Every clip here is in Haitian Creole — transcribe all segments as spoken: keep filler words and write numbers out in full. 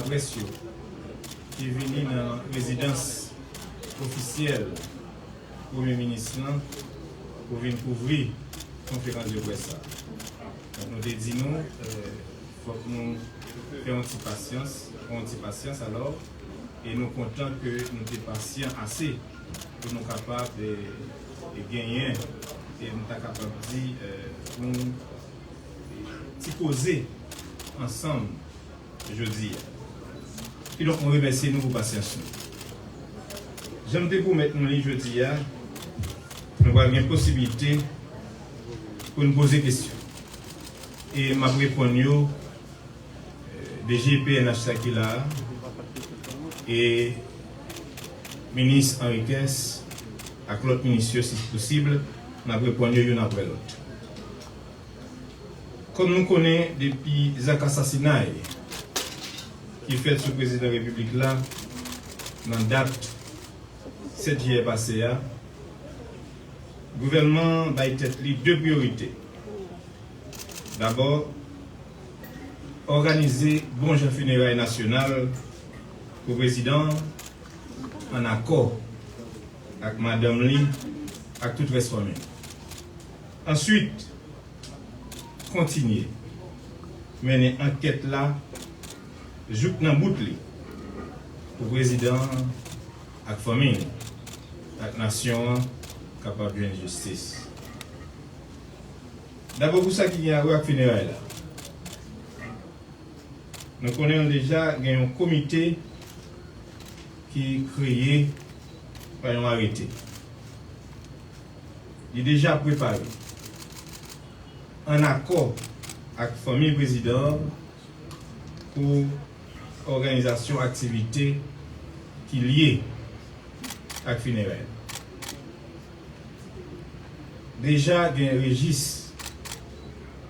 Près yo ki vini nan rezidans ofisyèl Premye Minis lan pou vin kouvri konferans de près sa. Donk, nou te di nou, eh, fòk nou fè yon ti pasyans, yon ti pasyans alò, e nou kontan ke nou te pasyan ase pou nou kapab, eh, genyen, e nou ta kapab di, eh, yon ti koze ansanm jodi a. Kidonk, mwen remèsye nou pou pasyans nou. Jan m te pwomèt nou li jodi a, nou pral gen posiblite pou n poze kesyon. E m ap reponn yo, eh, D G P N H la ki la a, e minis Henriquez ak lòt minis yo, si posib, n ap reponn yo youn apre lòt. Kòm nou konnen, depi zak asasinay ki fèt sou prezidan repiblik la nan dat sèt jiyè pase a, gouvènman an bay tèt li de priyorite. Dabò, òganize bon jan fineray nasyonal pou prezidan an, ann akò ak madanm li ak tout rès fanmi l. Answit, kontinye mennen ankèt la jouk nan bout li pou prezidan an ak fanmi l ak nasyon an kapab jwenn jistis. Dabò, pou sa ki gen a wè ak fineray la, nou konnen l deja gen yon komite ki kreye pa yon arete. Li deja prepare, ann akò ak fanmi prezidan an, pou òganizasyon aktivite ki lye ak fineray. Deja gen rejis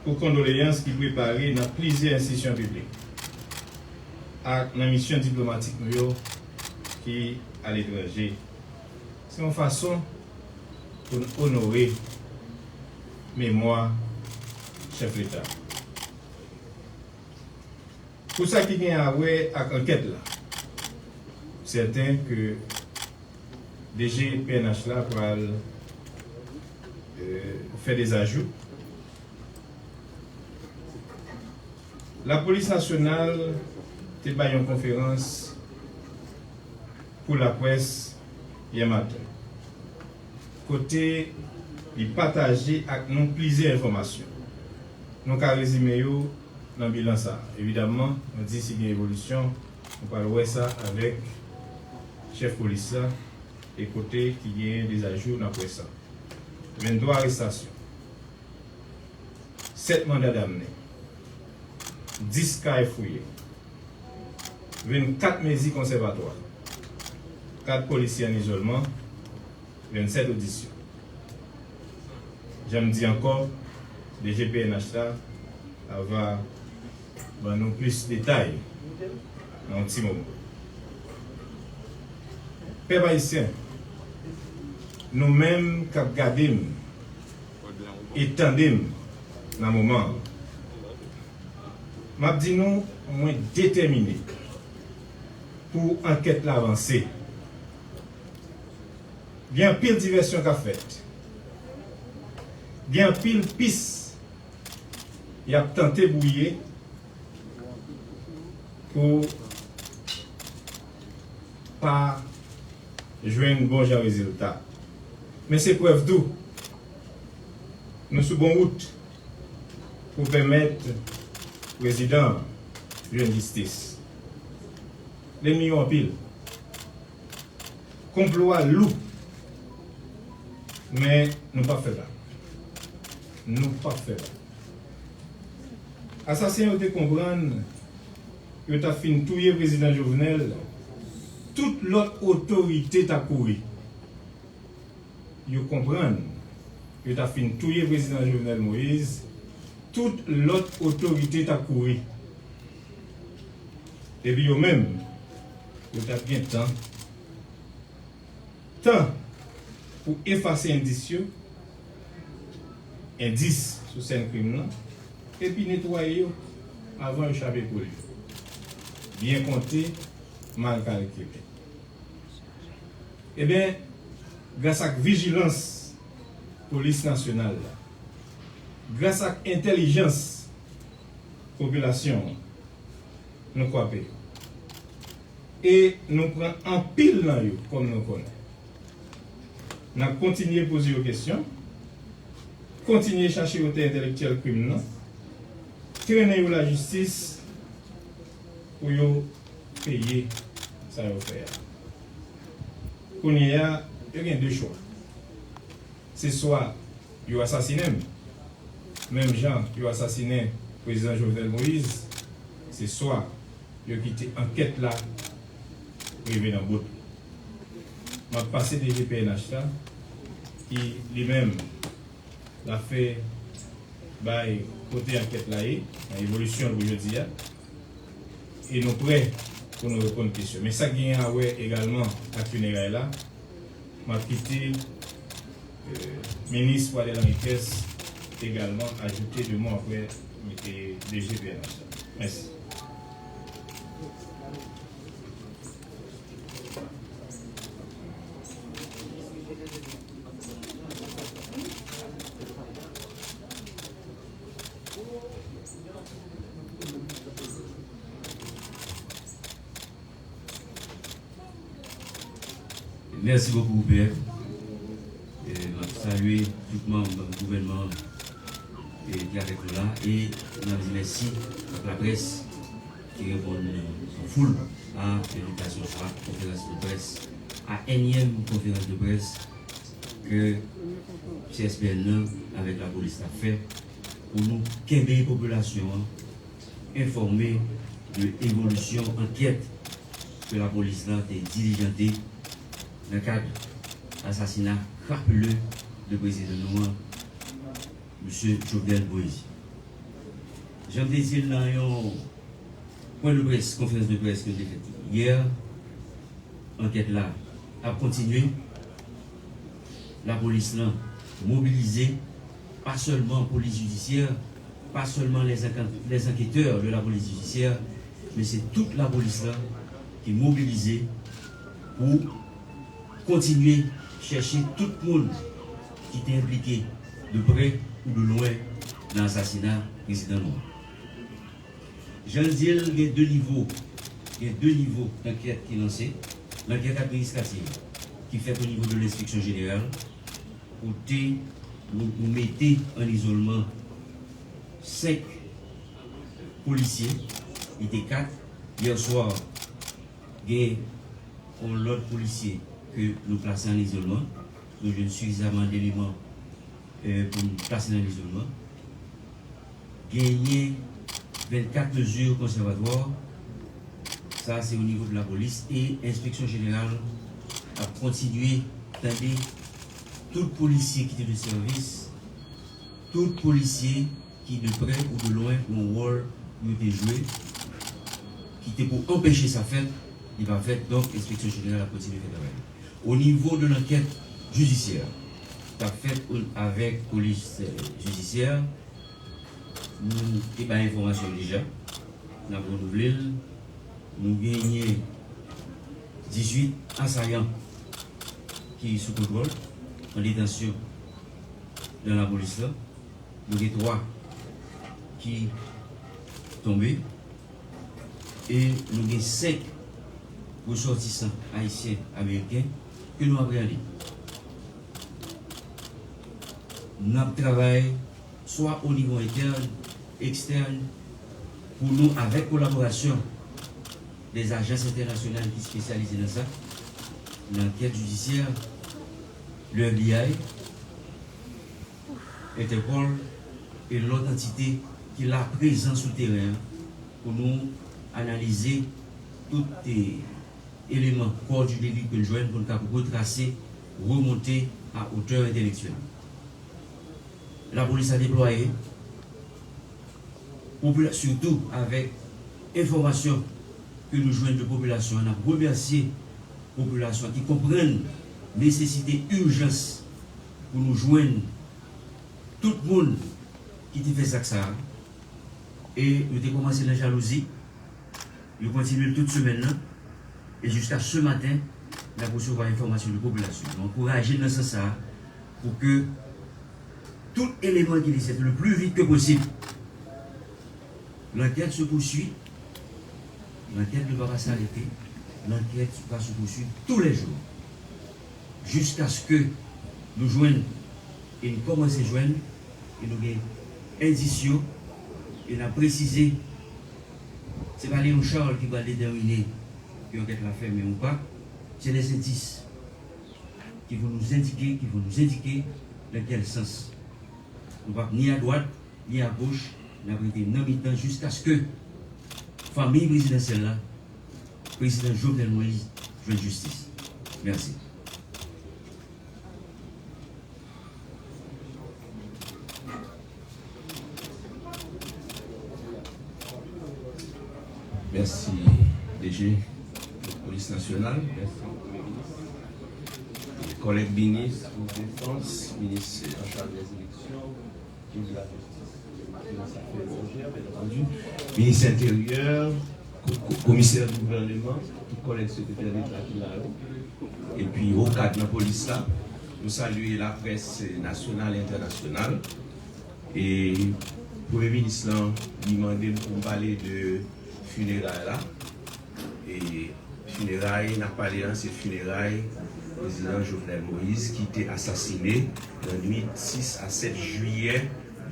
pou kondoleyans ki prepare nan plizyè enstitisyon piblik ak nan misyon diplomatik nou yo ki aletranje. Se yon fason pou n onore memwa chèf Leta. Pou sa ki gen a wè ak ankèt la, m sèten ke D G P N H la pral, euh, fè dezajou. Lapolis Nasyonal te bay yon konferans pou laprès yè maten, kote li pataje ak nou plizyè enfòmasyon. Nou ka rezime yo nan bilan sa a. Evidamman, nou di si gen evolisyon, nou pral wè sa avèk chèf polis la, e kote ki gen dezajou, n ap wè sa. Venntwa arestasyon, sèt manda damne, dis kay fouye, vennkat mezi konsèvatwa, kat polisye ann izolman, vennsèt odisyon. Jan m di ankò, D G P N H la va ban nou plis detay nan yon ti moman. Pèp ayisyen, nou menm k ap gade m e tande m nan moman an, m ap di nou, mwen detèmine pou ankèt la vanse. Gen anpil divèsyon k ap fèt. Gen anpil pis y ap tante bwouye pou pa jwenn bon jan rezilta. Men se prèv tou, nou sou bon wout pou pèmèt prezidan an jwenn jistis. Lènmi yo anpil. Konplo a lou. Men nou p ap fè sa. Nou p ap fè sa. Asasen yo te konprann yo t ap fin touye prezidan Jovenel, tout lòt otorite t ap kouri. Yo konprann yo t ap fin touye prezidan Jovenel Moïse, tout lòt otorite t ap kouri. Epi yo menm, yo t ap gen tan, tan pou efase endis yo, endis sou sèn krim nan, epi netwaye yo avan yo chape poul yo. Byen konte, mal kalkile. Ebyen, gras ak vijilans Polis Nasyonal la, gras ak entèlijans popilasyon an, nou kwape yo. E nou pran anpil nan yo, kòm nou konnen. N ap kontinye poze yo kesyon, kontinye chache otè entèlektyèl krim nan, trennen yo lajistis pou yo peye sa yo fè a. Kounye a, yo gen de chwa. Se swa yo asasinen m, menm jan yo asasinen Prezidan Jovenel Moïse, se swa yo kite ankèt la rive nan bout li. M ap pase D G P N H la, ki li menm l ap fè bay kote ankèt la ye, nan evolisyon l pou jodi a. E nou prè pou nou reponn kesyon. Men sa k genyen a wè egalman ak fineray la, m ap kite, euh, minis Pradel Henriquez egalman ajoute de mo apre mete D G P N H la. Mèsi. Mèsi bokou, P M. E, m ap salye tout manm gouvènman an, e, ki avèk nou la. E n ap di mèsi ak laprès ki reponn an foul a envitasyon, swa konferans de près, a ènyèm konferans de près ke C S P N nan avèk lapolis la fè pou nou kenbe popilasyon an enfòme de evolisyon ankèt ke lapolis la te dilijante nan kad asasina krapile de prezidan nou an, Mesye Jovenel Moïse. Jan m te di l nan yon pwen de près, konferans de près ke m te fè yè, ankèt la ap kontinye. Lapolis lan mobilize, pa sèlman polis jidisyè, pa sèlman les enkan-, les enquêteurs de la police judiciaire, men se tout lapolis lan ki mobilize pou kontinye chèche tout moun ki te enplike de prè ou de lwen nan asasina prezidan nou an. Jan l di l, gen de nivo, gen de nivo d'ankèt ki lanse. Lankèt administrativ ki fèt o nivo de lenspeksyon jeneral, kote nou, nou mete an izolman senk polisye, li te kat. Yè swa, gen yon lòt polisye ke nou plase an izolman. Nou jwenn sifizaman d'eleman, eh, pou n plase nan izolman. Genyen vennkat mezi konsèvatwa. Sa, se o nivo de lapolis. E enspeksyon jeneral ap kontinye tande tout polisye ki te de sèvis, tout polisye ki de prè ou de lwen gen yon wòl pou yo te jwe, ki te pou anpeche sa fèt, li pa fèt. Donk, enspeksyon jeneral ap kontinye fè travay li. O nivo de lankèt jidisyè k ap fèt o, avèk polis, eh, jidisyè, nou te bay enfòmasyon yo deja, n ap renouvle l. Nou genyen dizuit asayan ki sou kontwòl, an detansyon nan lapolis la. Nou gen twa ki tonbe. E nou gen senk resòtisan ayisyen ameriken ke nou apreyande. N ap travay swa o nivo entèn, ekstèn, pou nou, avèk kolaborasyon dè ajans entènasyonal ki espesyalize nan sa, nan ankèt jidisyè, le F B I, Entèpòl e lòt antite ki la prezan sou teren an pou nou analize tout, eh, eleman kò di deli ke n jwenn pou n kab retrase, remonte a otè entèlektyèl. Lapolis la deplwaye, popila-, sitou avèk enfòmasyon ke nou jwenn de popilasyon an. N ap remèsye popilasyon an ki konprann nesesite, ijans pou nou jwenn tout moun ki te fè zak sa a. E nou te kòmanse nan jalouzi. Nou kontinye l tout semèn nan, e jiska se maten, n ap resevwa enfòmasyon de popilasyon. Nou ankouraje l nan sans sa a, pou ke tout eleman ki nesesè, le plus vite que possible. L'enquête se poursuit, l'enquête ne va pas s'arrêter, l'enquête va se poursuivre tous les jours, jusqu'à ce que nou jwenn, e n kòmanse jwenn, e nou gen endis yo, e n ap presize, se pa Léon Charles ki pral detèmine ke ankèt la fèmen ou pa, c'est les indices qui vont nous indiquer, qui vont nous indiquer dans quel sens. Nou p ap ni adwat, ni agoch, n ap rete nan mitan jiskaske fanmi prezidansyèl la, prezidan Jovenel Moïse, jwenn jistis. Mèsi. Mèsi, D G Polis Nasyonal. Mèsi, Premye Minis. Kòlèg minis, minis defans, minis an chaj dè eleksyon, minis de la jistis, minis afè etranjè, byen antandi, minis enteryè, ko- ko- komisè gouvèneman, tout kòlèg sekretè deta ki la yo, epi wo kad nan polis la. Nou salye laprès nasyonal e entènasyonal. E Premye Minis lan, li mande m pou m pale de fineray la. E fineray n ap pale an, se fineray prezidan Jovenel Moïse ki te asasine nan nwit sis a sèt jiyè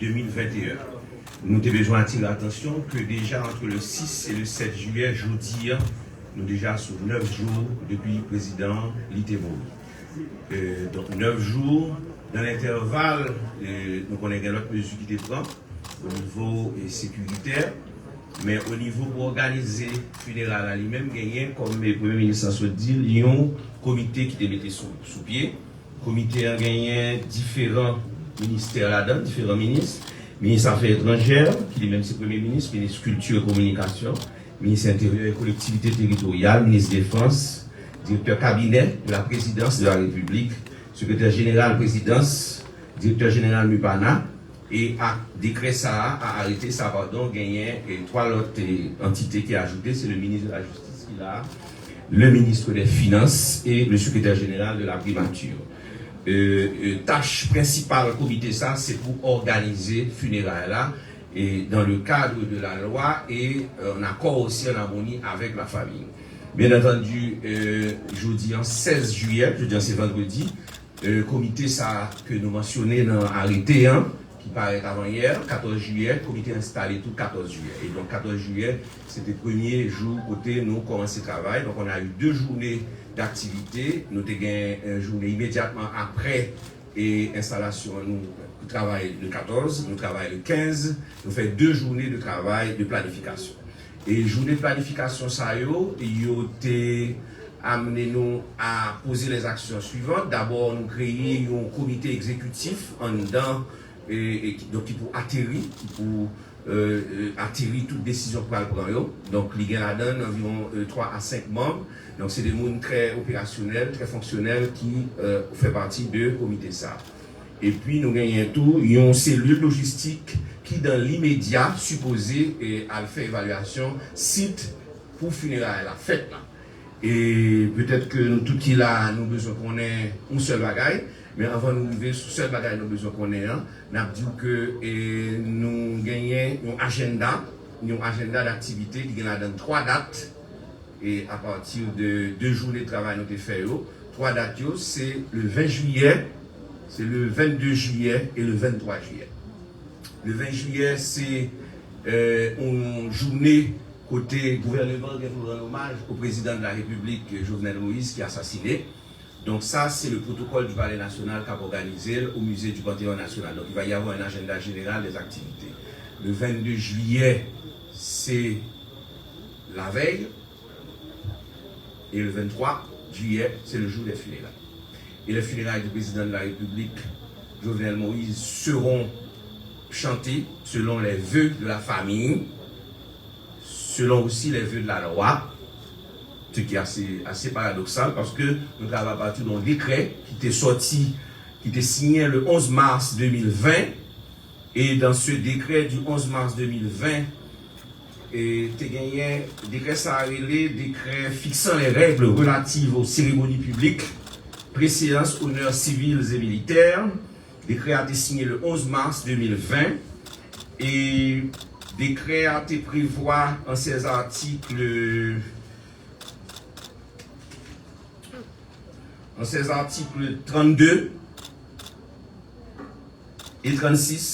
de mil venteyen. Nou te bezwen atire atansyon ke deja antre le sis e le sèt jiyè, jodi a, nou deja sou nèf jou depi prezidan an li te mouri. E, donk, nèf jou, nan lentèval, e, nou konnen gen lòt mezi ki te pran o nivo, e, sekiritè, men o nivo pou òganize fineray la li menm, genyen, kòm, e, Premye Minis lan sot di l, yon komite ki te mete sou, sou pye. Komite an genyen diferan ministè ladan l, diferan minis. Minis afè etranjè, ki li menm se Premye Minis, minis kilti e kominikasyon, minis enteryè e kolektivite teritoryal, minis defans, direktè kabinè de la prezidans de la repiblik, sekretè jeneral prezidans, direktè jeneral MUPANA, e ak dekrè sa a, a arete sa a, padon, genyen, e, twa lòt, e, antite ki ajoute, se le minis de la jistis ki la a, le ministre des Finances et le secrétaire général de la primature. E, e, tach prensipal komite sa, se pou òganize fineray la, e dans le cadre de la loi et, e, en accord aussi, en harmonie avec la famille. Bien entendu, e, jodi an sèz jiyè, jodi an se vandredi, e, komite sa ke nou mansyone nan arete an, ki parèt avanyè, katòz jiyè, komite enstale tou katòz jiyè. E donk, katòz jiyè, se te premye jou kote nou kòmanse travay. Donk, on a eu deux journées d'activité. Nou te gen, e, jounen imedyatman apre, e, enstalasyon an, nou travay le katòz, nou travay le kenz, nou fè de jounen de travay de planifikasyon. E jounen planifikasyon sa yo, yo te amene nou a poze les actions suivantes. Dabò, nou kreye yon komite egzekitif anndan, e, e ki, donk, ki pou ateri, ki pou, e, e, ateri tout desizyon k pral pran yo. Donk, li gen ladan l anviwon, e, twa a senk manm. Donk, se de moun trè operasyonèl, trè fonksyonèl ki, e, fè pati de komite sa. Epi, nou genyen tou yon selil lojistik ki, dan limedya, sipoze, e, al fè evalyasyon sit pou fineray la fèt la. E petèt ke nou tout ki la a, nou bezwen konnen yon sèl bagay, men anvan nou rive sou sèl bagay nou bezwen konnen an, n ap di w ke, e, nou genyen yon ajanda, yon ajanda daktivite ki gen ladan l twa dat, e apati de de jounen travay nou te fè yo. Twa dat yo, se le ven jiyè, se le vennde jiyè e le venntwa jiyè. Le ven jiyè, se, e, yon jounen kote gouvèneman an gen pou l rann omaj o prezidan de la repiblik, Jovenel Moïse, ki asasine. Donk, sa, se le protocole du Palais National k ap òganize l o Musée du Panthéon National. Donc, il va y avoir un agenda général des activités. Le vennde jiyè, se lavèy. Et le vingt-trois juillet, c'est le jour des funérailles. Et les funérailles du président de la République, Jovenel Moïse, seront chantées selon les vœux de la famille, selon aussi les vœux de la loi, ce qui est assez, assez paradoxal, paske nou travay apati de yon dekrè ki te sòti, ki te siyen le onze mars deux mille vingt, et dans ce décret du onze mars deux mille vingt, E te genyen, dekrè sa a rele décret fixant les règles relatives aux cérémonies publiques, préséances, honneurs civils et militaires. Dekrè a te siyen le onze mars deux mille vingt. E dekrè a te prevwa an ses atik, an ses atik trannde e trannsis,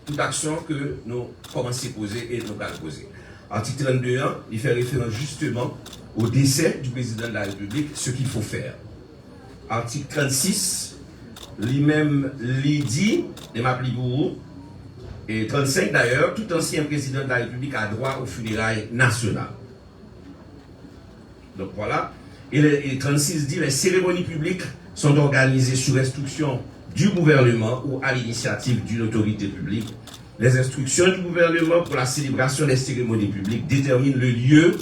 tout aksyon ke nou kòmanse poze e nou pral poze. Atik trannde an, li fè referans justement au décès du président de la République, ce qu'il faut faire. Atik trannsis, li menm, li di, e m ap li pou ou, e trannsenk d'ailleurs, tout ancien président de la République a droit aux funérailles nationales. Donc voilà. Et, le- et trannsis dit, les cérémonies publiques sont organisées sur instruction du gouvernement ou à l'initiative d'une autorité publique. Les instructions du gouvernement pour la célébration des cérémonies publiques déterminent le lieu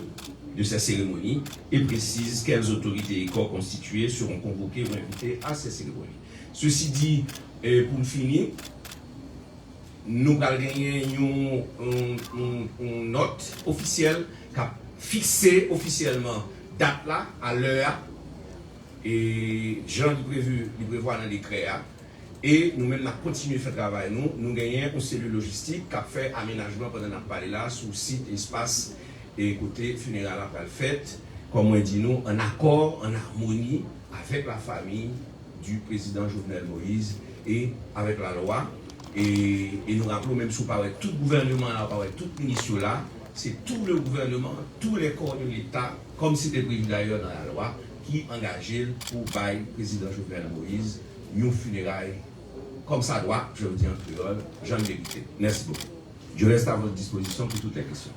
de ces cérémonies et précisent quelles autorités et corps constitués seront convoqués ou invités à ces cérémonies. Ceci dit, eh, pou m fini, nou pral genyen yon, yon, yon, yon nòt ofisyèl k ap fikse ofisyèlman dat la, a lè a, e jan li previ, li prevwa nan dekrè a. E nou menm, n ap kontinye fè travay nou. Nou genyen yon selil lojistik k ap fè amenajman pandan n ap pale la sou sit, espas, e kote fineray la pral fèt, kòm mwen di nou, an akò, an amoni avèk lafanmi du président Jovenel Moïse e avèk lalwa. E, e nou raple w, menm si w pa wè tout gouvèneman la, w pa wè tout minis yo la, se tout le gouvernement, tous les corps de l'État, comme c'était prévu d'ailleurs dans la loi, ki angaje l pou bay président Jovenel Moïse yon fineray comme ça doit, je le dis en créole, jan l merite. Merci beaucoup. Je reste à votre disposition pour toutes les questions.